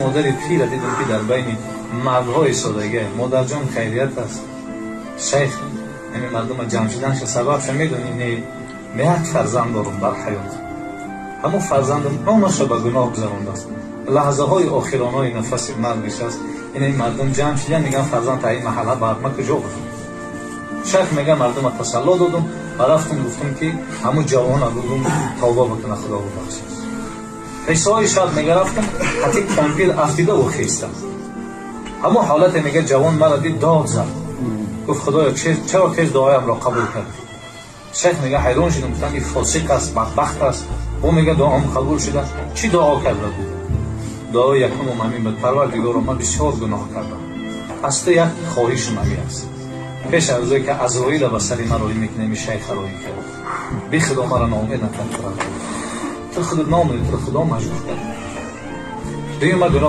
Модари пира дидам, ки дар байни мардҳои содагӣ. Модарҷон, хайрият аст? Шайх, ҳамин мардума ҷамъ шуданша сабабша медонӣ? Не, як фарзанд дорум бар ҳаёт. Ҳамон фарзандам умрша ба гуноҳ гузарондааст. Лаҳзаҳои охиронаи нафаси маргиш аст. Ин мардум ҷамъ шидан, мегӯян, фарзанд та ин маҳалла баъд ма куҷо будам? Шайх мега, мардума тасалло додум ва рафтум, гуфтум, ки ҳамун ҷавона гуфтум, тавба бикуна, Худо бубахшад. Қиссаҳои шаб мега, рафтум, ҳати кампир афтидаву хеста. Ҳамон ҳолате, мега, ҷавон мара дид, дод зад, гуфт: «Худоё, чаро тез дуоямро қабул кардӣ?» Шайх мега, ҳайрон шудам, гуфтам, ин фосиқ аст, бадбахт аст. Ӯ мега, дуом қабул шуда. Чӣ дуо карда буд? Дуои якумум ҳамин буд: «Парвардигоро, ман бисёр гуноҳ кардам, аз ту як хоҳишум ҳамин аст: пеш аз рӯзе ки Азроила ба сари ман роҳӣ мекунем, ин шайха роҳӣ кард. Бихудо, мара ноумед накард. Ту худат номедӣ, туро Худо маҷбур кард. Дуюм, ма гуноҳ